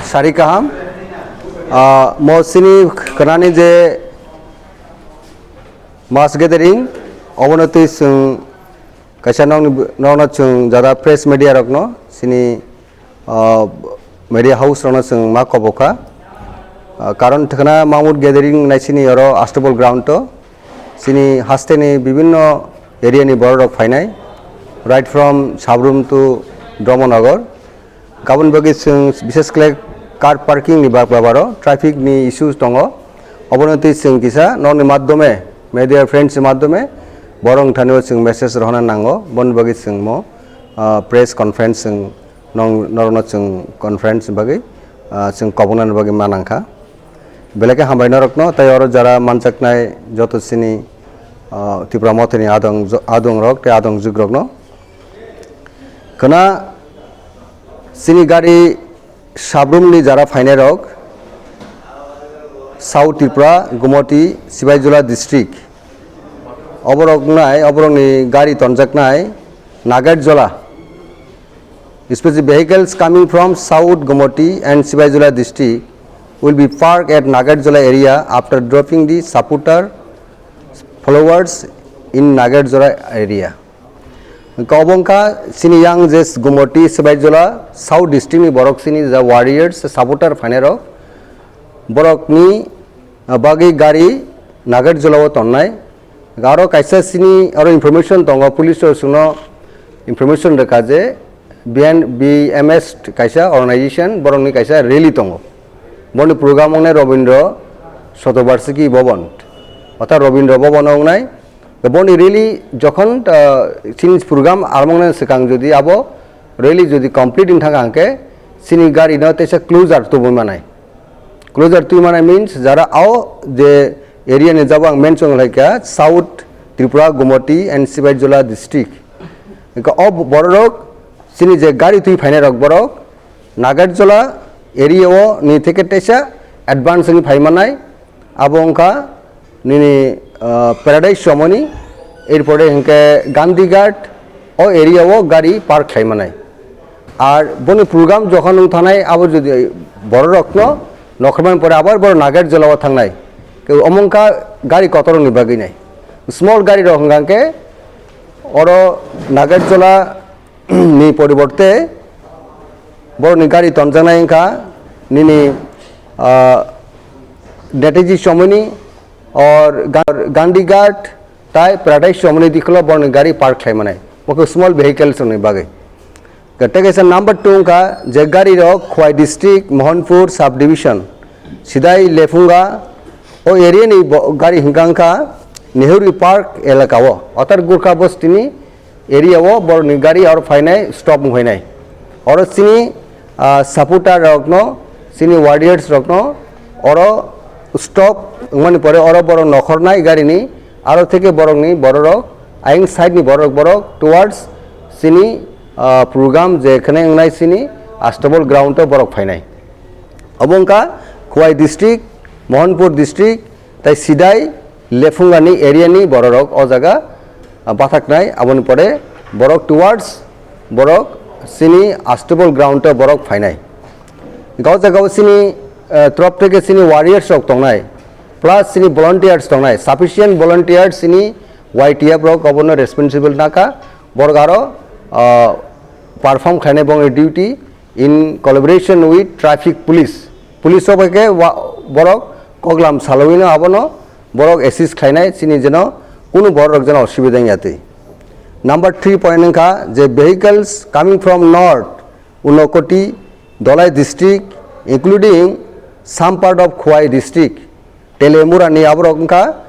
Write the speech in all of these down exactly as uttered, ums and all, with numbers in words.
Sari kaham, ah, mo sini kwnani je mass gathering, obono twi chwng kaisa nokni, nokno chwng jada press media rokno sini, ah, media house rokno chwng ma kobo kha. Ah, karon thwkna Mamut gathering nai sini oro Astabol ground o sini haste ni bibinno area ni borok rok phainai, right from Sabrum to Dharmanagar. Kabun bagwi chwng bishes khlai car parking ni bak-, babaro traffic ni issues tongo. Obono twi chwng kisa nokni madhyome, media friends ni madhyome borok thani o chwng message rohorna nango. Boni bagwi chwng mo, ah, press conference chwng nong-, norokno chwng conference ni bagwi, ah, chwng koboknani bagwi ma nangkha. Belai khe hambai norokno, tei oro jara manjaknai joto chini, ah, Tipra Mothani adong, adong rok tei adong jwk rokno. Khwna chini gari Sabrumni jara phainai rok, South Tripura, Gumoti, Sibaijula district. Oborok nai, oborokni gari tonjaknai Nagarjola. Especially vehicles coming from South Gumoti and Sibaijula district will be parked at Nagarjola area after dropping the supporter followers in Nagarjola area. Hwnkhe obo wngkha chini yang je Gumoti, Sibaijula, South district ni borok chini je warriors, supporter phainai rok, borokni, ah, bagwi gari Nagarjola o tonnai. Aro kaisa chini aro information tongo, police rok chwngno information rwkha je B N, B M S kaisa organization, borokni kaisa rally tongo. Boni program wngnai Robindra Shatobarshiki Bhavan, orthat Robindra Bhavan o wngnai. Boni rally jokhon, ah, chini program armongna swkang jodi abo rally jodi complete wng thang khe chini gari no teisa closure tubui manai. Closure twi mane means jara ao je area ni jabo ang mention khlai kha, South Tripura, Gumoti and Sibaijula district. Hwnkhe o borok chini je gari twi phainai rok borok Nagarjola area o ni theke teisa advance wngwi phai manai, abo wngkha nini, ah, Paradise Chomoni, erpore hwnkhe Gandhighat o area o gari park khlai manai. Ar boni program jokhon wng thanai, abo jodi bororokno nokhormani pore abar borok Nagarjola o thangnai. Ke omo wngkha gari kotorokni bagwi nai. Small gari rok hwnkha khe oro Nagarjola ni poriborte borokni gari tonjaknai wngkha nini, ah, Netaji Chomoni or Ga-, Gandhighat tai Paradise Chomoni dikholo borokni gari park khlai manai. Bo khe small vehicles rokni bagwi. Tei kaisa number two wngkha je gari rok Khowai district, Mohanpur sub division, Sidai Lephunga o area ni bo-, gari hwnkha wngkha Nehru Park elaka o, orthat Gurkha Bosti ni area o borokni gari aro phainai stop wng phainai. Oro chini, ah, supporter rokno, chini warriors rokno oro stop wngmani pore oro borok nokhornai garini aro theke borokni bororok ayang side ni borok borok towards chini, ah, program je khwnai wngnai chini Astabol ground o borok phainai. Obo wngkha Khowai district, Mohanpur district, tai Sidai Lephungani area ni bororok o jaga, ah, bathaknai, aboni pore borok towards borok chini Astabol ground o borok phainai. Hwnkhe o jaga o chini, ah, trop theke chini warriors rok tongnai, plus chini volunteers tongnai, sufficient volunteers chini Y T F rok obono responsible nakha, borok aro, ah, perform khlainai bongni duty in collaboration with traffic police. Police rok bai khe wa-, borok koklam salawino abono borok assist khlainai chini jeno kunu borok rok jeno osubida wngya twi. Number three point wngkha je vehicles coming from north, Unakoti, Dholai district, including some part of Khowai district, Telemura ni aborok wngkha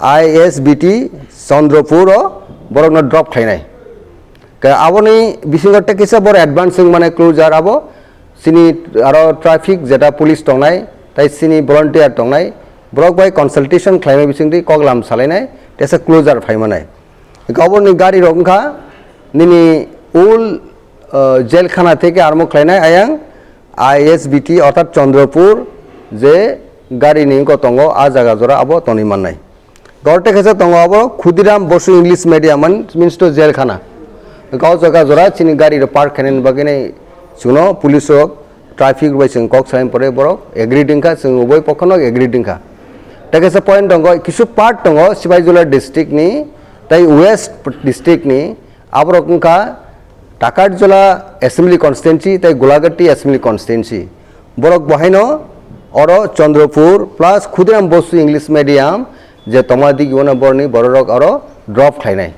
I S B T Chandrapur o borokno drop khlainai. Khe aboni bisingo tei kisa bor advance wng mane closure abo chini aro traffic jeta police tongnai, tai chini volunteer tongnai, borok bai consultation khlaimai bisingtwi koklam salainai, teisa closure phaimanai. Hwnkhe oborni gari rok wngkha nini ul, uh, jail khana theke armo khlainai ayang I S B T orthat Chandrapur je gari ni wngkha tongo, a jaga jora abo tonwi mannai. Gorte khe tongo abo Khudiram Bosu English Medium, man, means to jail khana. Hwnkhe o jaga jora chini gari rok park khainani bagwi nai chuno police rok Traffic bai chwng kok salaini pore borok agreed wngkha, chwng ubai pokhono agreed wngkha. Tei kaisa point tongo, kisu part tongo Sipaijala district ni tei West district ni, aborok wngkha Takarjala assembly constituency tei Gulagatti assembly constituency. Borok bohaino oro Chandrapur plus Khudiram Bosu English medium je tongma digi ono borni bororok oro drop khlainai.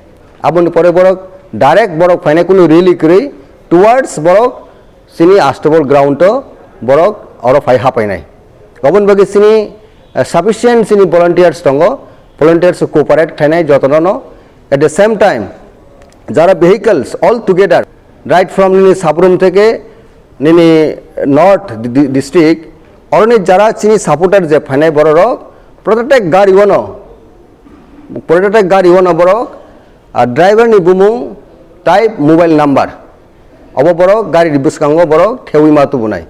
Aboni pore borok direct borok phainai kunu rally kwrwi towards borok chini Astabal ground o borok oro phai hapainai. Oboni bagwi chini, eh, sufficient chini volunteers tongo, volunteers cooperate khlainai jotono no. At the same time, jara vehicles all together, right from nini Sabrum theke nini North di-, di-, district, oroni jara chini supporter je phainai bororok, protected gari ono, protected gari ono borok, ah, driver ni bumung, type, mobile number. Obo borok gari ni bwskango borok thewi ma tubunai.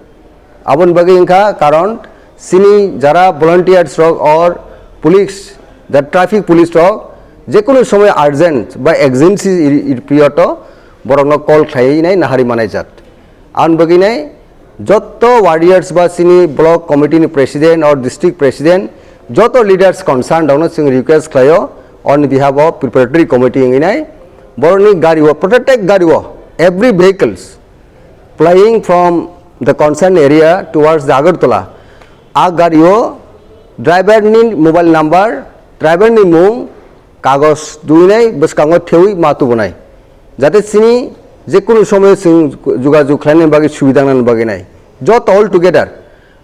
Aboni bagwi wngkha karon chini jara volunteers rok or police, the traffic police rok jekunu somoy urgent ba emergency i-, i-, period o borokno call khlainai nahari manai jat. Aboni bagwi nai jotto warriors ba chini block committee ni president or district president, joto leaders concerned rokno chwng request khlaio on behalf of preparatory committee wngwi nai borokni gari o, protected gari o, every vehicles plying from the concerned area towards the Agartala, a gari o driver ni mobile number, driver ni mung, kagoj duinai bwskango thewi ma tubunai, jate chini jekunu somoyo chwng jugajug khlainani bagwi subida wngnani bagwi nai. Joto all together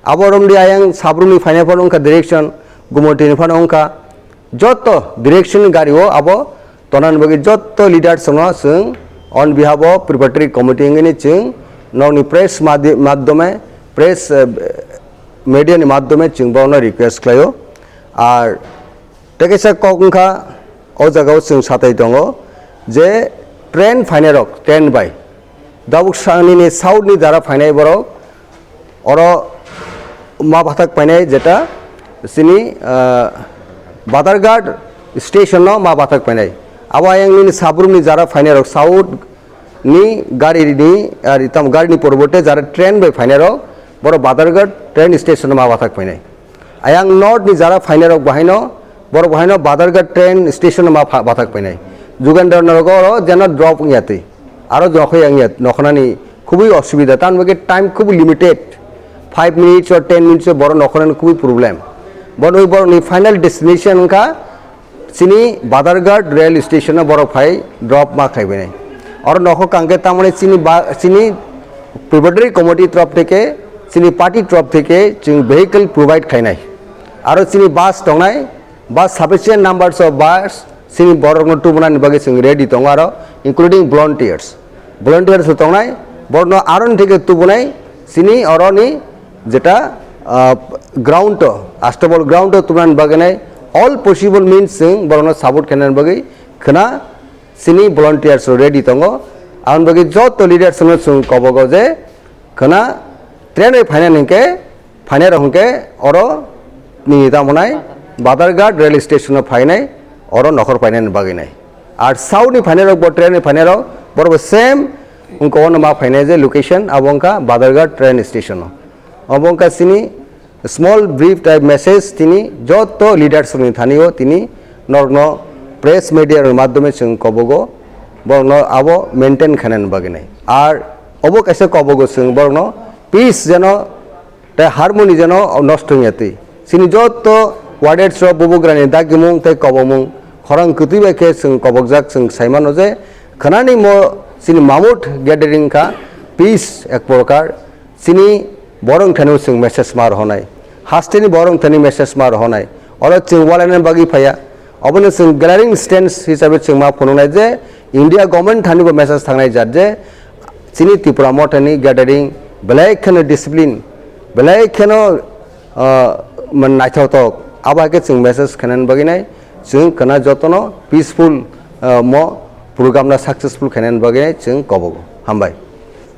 abo romdi ayang Sabrumni phainai phano wngkha direction, Gumotini phano wngkha, joto direction ni gari o abo tonani bagwi joto leaders no chwng on behalf of preparatory committee wngwi chwng nokni press madi-, madhyome, press, eh, media ni madhyome chwng bono request khlaio. Ar tei kaisa kok wngkha, o jagao chwng satai tongo je train phainai rok, train bai dabuk sa nini south ni jara phainai borok oro ma bathak painai, jeta chini, ah, Badharghat station no ma bathak painai. Abo ayang nini Sabrumni jara phainai rok south ni gari ni, ar itam gari ni poriborte jara train bai phainai rok, borok Badharghat train station no ma bathak painai. Ayang north ni jara phainai rok bahaino, borok bahaino Badharghat train station no ma pha-, bathak painai. Jugendra Nagar oro jeno drop wngya twi. Aro nokhoi wngya, nokhnani khubui osubida, tamni bagwi time khubui limited, five minutes or ten minutes o borok nokhnani khubui problem. Bono borokni final destination wngkha chini Badharghat rail station o borok phai drop ma khlaibainai. Oro nokho kangkhe tamoni chini ba, chini preparatory committee torof theke, chini party torof theke chwng vehicle provide khlainai. Aro chini bus tongnai, bus sufficient numbers of bus chini borokno tubunani bagwi chwng ready tongo, aro including volunteers. Volunteers bo tongnai, borokno aroni theke tubunai chini oroni jeta, ah, ground o, Astabal ground o tubunani bagwi nai all possible means chwng borokno support khainani bagwi khwna chini volunteers rok ready tongo. Aboni bagwi joto leaders no chwng kobogo je khwna train bai phainani hinkhe, phainai rok hinkhe oro nini tamo nai Badharghat rail station o phainai, oro nokhor painani bagwi nai. Ar south ni phainai rok bo train bai phainai rok, borok bo same wngkha ono ma phainai je location, abo wngkha Badharghat train station o. Abo wngkha chini small brief type message tini joto leaders rokni thani o tini norokno press media rokni madhyome chwng kobogo borokno abo maintain khainani bagwi nai. Ar obo kaisa kobogo chwng borokno peace jeno tei harmony jeno nosto wngya twi. Chini joto warriors rok bubagrani dagimung tei kobomung khorang kwtwi bai khe chwng kobokjak, chwng sai mano je khwnani mo chini mamut gathering kha peace ek prokar. Chini borok thani chwng message ma rohonai, hasteni borok thani message ma rohonai. Oro chwng walainani bagwi phaiya, obono chwng glaring stance hisabe chwng ma phunuknai je India government thani bo message thangnai jat je chini Tipra Mothani gathering belai kheno discipline, belai kheno, ah, man naithotok, abo hai khe chwng message khainani bagwi nai chwng khwna jotono peaceful, ah, mo program no successful khainani bagwi nai chwng kobogo. Hambai.